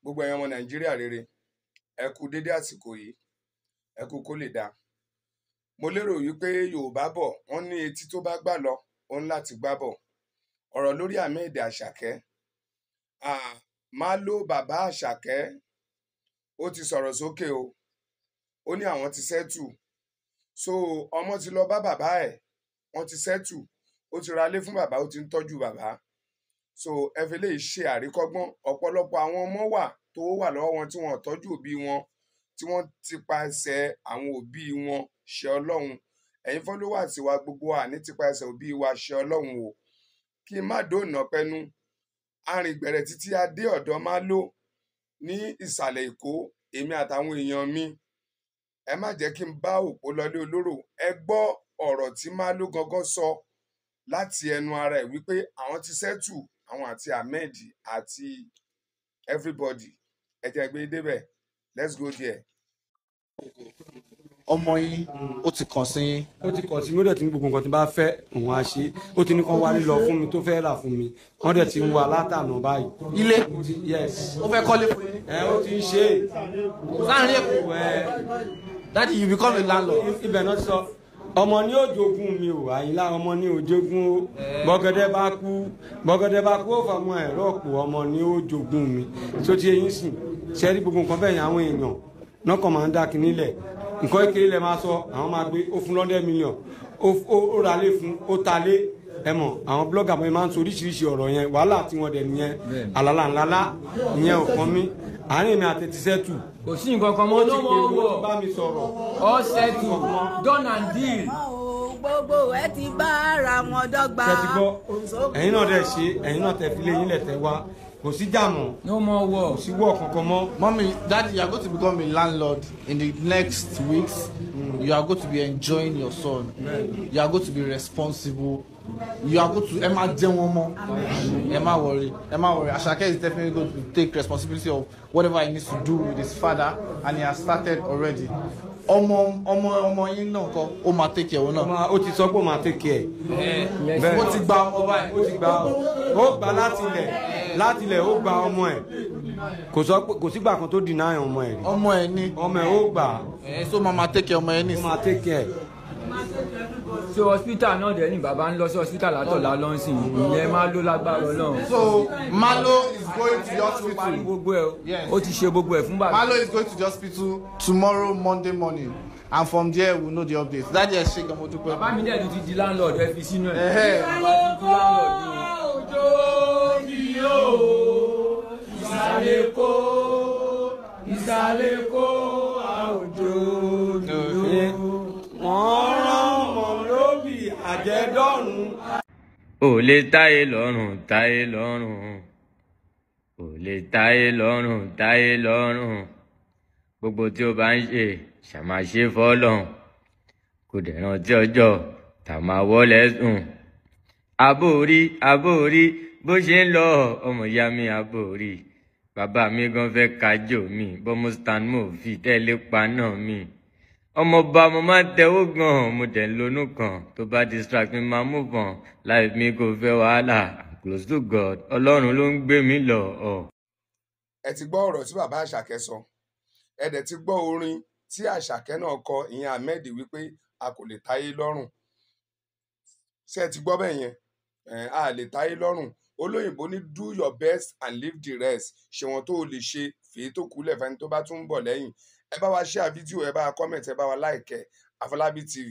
Gbogbo ẹ̀yin ọmọ Nàìjíríà rere, ẹ kú dédé àsìkò yìí, ẹ kú kó lè dáa. Mo lérò wípé Yorùbá bọ̀, wọ́n ní etí tó bá gbà lọ, ó ń láti gbá bọ̀. Ọ̀rọ̀ lórí Ahmed Àṣàkẹ́. Malo bàbá Àṣàkẹ́, ó ti sọ̀rọ̀ sókè o. Ó ní àwọn ti settle. So ọmọ ti lọ bá bàbá ẹ̀, wọ́n ti settle. Ó ti ralé fún bàbá, ó ti ń tọ́jú bàbá. So ẹ fi lè ṣe àríkọ́gbọ́n. Ọ̀pọ̀lọpọ̀ àwọn ọmọ wà tó wà lọ́wọ́ wọn tí wọn ò tọ́jú òbí wọn, tí wọ́n ti paṣẹ àwọn òbí wọn ṣe Ọlọ́run. Ẹ̀yin followers wa gbogbo wa ní ti paṣẹ òbí wa ṣe Ọlọ́run o. Kí n má dóònà pẹnu. Arìngbẹ̀rẹ̀ títí a dé ọ̀dọ̀ Malo ní ìsàlẹ̀ Èkó, èmi àtàwọn èèyàn mi. Ẹ má jẹ́ kí n bá òpó lọlé olóró. Ẹ gbọ́ ọ̀rọ̀ tí Malo gangan sọ láti ẹnu ara ẹ̀ wípé àwọn ti settle, àwọn àti Ahmed àti everybody. Ẹ jẹ́ gbé débẹ̀. Let's go there. Ọmọ yín ó ti kàn sí yín? Ó ti kàn sí mi, ó dẹ̀ ti ní gbogbo nǹkan tí n bá fẹ́, òun á ṣe. Ó ti ní kán wálé lọ fún mi tó fẹ́ rà fún mi. Wọ́n dẹ̀ ti ń wá látànà báyìí. Ilé? Yes. Ó fẹ́ kọ́lé fún yín? Ẹ ó ti ń ṣe é. Láàrin Èkó? Ẹ. Daddy, you become a landlord. Ibẹ̀ náà ti sọ ọmọ ní òjogún mi ò Àyìnlá, ọmọ ní òjogún o. Bọ́gẹ́dẹ́ bá kú, bọ́gẹ́dẹ́ bá kú, ó fọmọ ẹ̀ rọ́pò. Ọmọ ní òjogún mi tó ti eyín sìn ṣẹ́rí gbogbo nǹkan bẹ́ẹ̀ yẹn. Àwọn èèyàn náà kàn máa ń dá kinní lẹ̀. Nǹkan kékeré lẹ̀ máa sọ, àwọn máa gbé ó fún 100 million, ó ra lé fún, ó ta lé. Ẹ mọ̀ àwọn blogger bọ́ máa ń sọ oríṣiríṣi ọ̀rọ̀ yẹn. Wàhálà tí wọ́n dẹ̀ nìyẹn, àlàlà ńláńlá ìyẹn ò kàn mí. Àárín mi àti ti settle. Kò sí nǹkan kan mọ́. Ó ti No pè more mí, ó ti war. bá mi sọ̀rọ̀. All settled, done and deal. Gbogbo ẹ ti bá ara wọn dọ́gba. Ṣe ti gbọ́? Ẹ̀yin náà dẹ̀ ṣe, ẹ̀yin náà tẹ fi lé yín lẹ̀ tẹ wá. Kò sí jà mọ́. No more war. Kò sí wọ́ kankan mọ́. Mommy, Daddy, you are going to become a landlord in the next weeks. You are going to be enjoying your son. You are going to be responsible. You are going to, ẹ máa jẹun ọmọ. Ẹ má worry. Ẹ má worry. Asake is definitely going to take responsibility of whatever he needs to do with his father, and he has started already. Ọmọ ọmọ ọmọ yín náà kọ́, ó máa take care òun náà. Ó ti sọ pé ó máa take care. Bẹ́ẹ̀. Ó ti gba ọmọ báyìí. Ó ti gba, ó gbà láti ilẹ̀, láti ilẹ̀ ó gba ọmọ ẹ̀. Kò sọ pé kò sígbà kan tó deny ọmọ ẹ̀ rí. Ọmọ ẹ̀ ní. Ọmọ ẹ̀ ó gbà. Ẹ̀ so máa take care ọmọ ẹ̀ ní. Ó máa take care. So hospital náà dẹ̀ ní bàbá ń lọ sí hospital látọ̀lá lọ́nsìn. Ìyẹn máa ló lágbára Ọlọ́run. So Malo is going to the Parí hospital. gbogbo ẹ̀ o. Yes. Ó ti ṣe gbogbo ẹ̀ fún bàbá. Malo is going to the hospital tomorrow, Monday morning, and from there we'll know the updates. Daddy, ẹ ṣé gan, mo dúpẹ́. Bàbá mi dẹ̀ tún ti di landlord, ẹ fi sínú ẹ̀. Ẹhẹ́. Bàbá ti di landlord o. Òjò mi o, ìsàlẹ̀ kó, ìsàlẹ̀ kó, àwùjọ mi o. Wọ́n rán ọmọ lóbì àjẹdọ́rùn. Ò lè táyé lọ́rùn, táyé lọ́rùn, ò lè táyé lọ́rùn, táyé lọ́rùn. Gbogbo tí o bá ń ṣe, ṣàmáṣe fọ́lọ́run. Kò dẹ̀ rántí ọjọ́ tá a máa wọlé sùn. Àbórí, àbórí bó ṣe ń lọ, ọmọ ìyá mi, àbórí. Bàbá mi gan fẹ́ kájò mi, bọ́mọ stand mo fi tẹ́lẹ̀ pa náà mi. Ọmọọba, mo máa ń tẹwó gan, mo dẹ̀ ń lonú kan. Tó bá distract mi, máa move on. Life mi kò fẹ́ wàhálà. I'm close to God, Ọlọ́run ló ń gbé mi lọ. Ọ̀. Ẹ ti gbọ́ ọ̀rọ̀ tí bàbá Àṣàkẹ́ sọ, ẹ dẹ̀ ti gbọ́ orin tí Àṣàkẹ́ náà kọ, ìyẹn Ahmed, wípé a kò lè táyé lọ́rùn. Ṣé ẹ ti gbọ́ bẹ́ẹ̀ yẹn? Ẹ̀, a lè táyé lọ́rùn. Olóyìnbó ní, "Do your best and leave the rest." Ṣe wọn tó o lè ṣe, fèé tó kúlẹ̀ fẹ́ni tó bá tún ń bọ̀ lẹ́yìn. Ẹ bá wa share fídíò, ẹ bá wa comment, ẹ bá wa like ẹ. Àfọlábí TV.